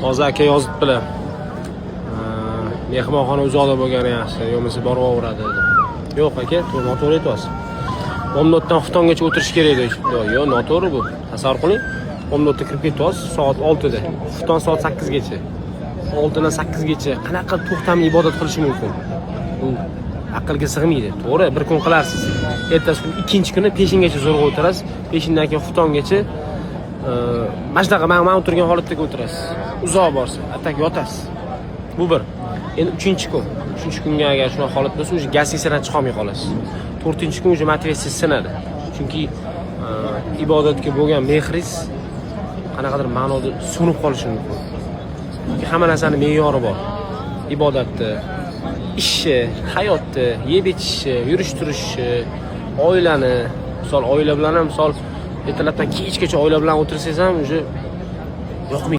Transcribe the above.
Hozir aka yozibdilar. Mehmonxona uzoqda bo'lgani yaxshi, yo bo'lmasa boraveradi deb. Yo'q aka, to'g'ri, noto'g'ri aytyapsiz. Bomdoddan xuftongacha o'tirish kerak edi. Yo'q, noto'g'ri bu. Tasavvur qiling. Bomdodda kirib ketyapsiz soat 6 da. Xufton soat 8 gacha. 6 dan 8 gacha qanaqa qilib to'xtamay ibodat qilish mumkin? Bu aqlga sig'maydi. To'g'ri, bir kun qilarsiz. Ertasi kun, ikkinchi kuni peshingacha zo'rg'a o'tirasiz. Peshindan keyin xuftongacha mana shunaqa man o'tirgan holatdagi o'tirasiz. Uzoq borsa, а так yotasiz. Bu bir. Endi uchinchi kun. Uchinchi kunga agar shunaqa holat bo'lsa, уже гостиница dan chiqolmay qolasiz. To'rtinchi kun уже motivatsiya sinadi. Chunki ibodatga bo'lgan mehringiz qanaqadir ma'noda so'nib qolishi mumkin. Chunki hamma narsani me'yori bor. Ibodatni, ishi, hayotni, yeb ichishi, yurish turishni, oilani, misol, oila bilan ham, misol, ertalabdan kechgacha oila bilan o'tirsangiz ham уже yoqmaydi.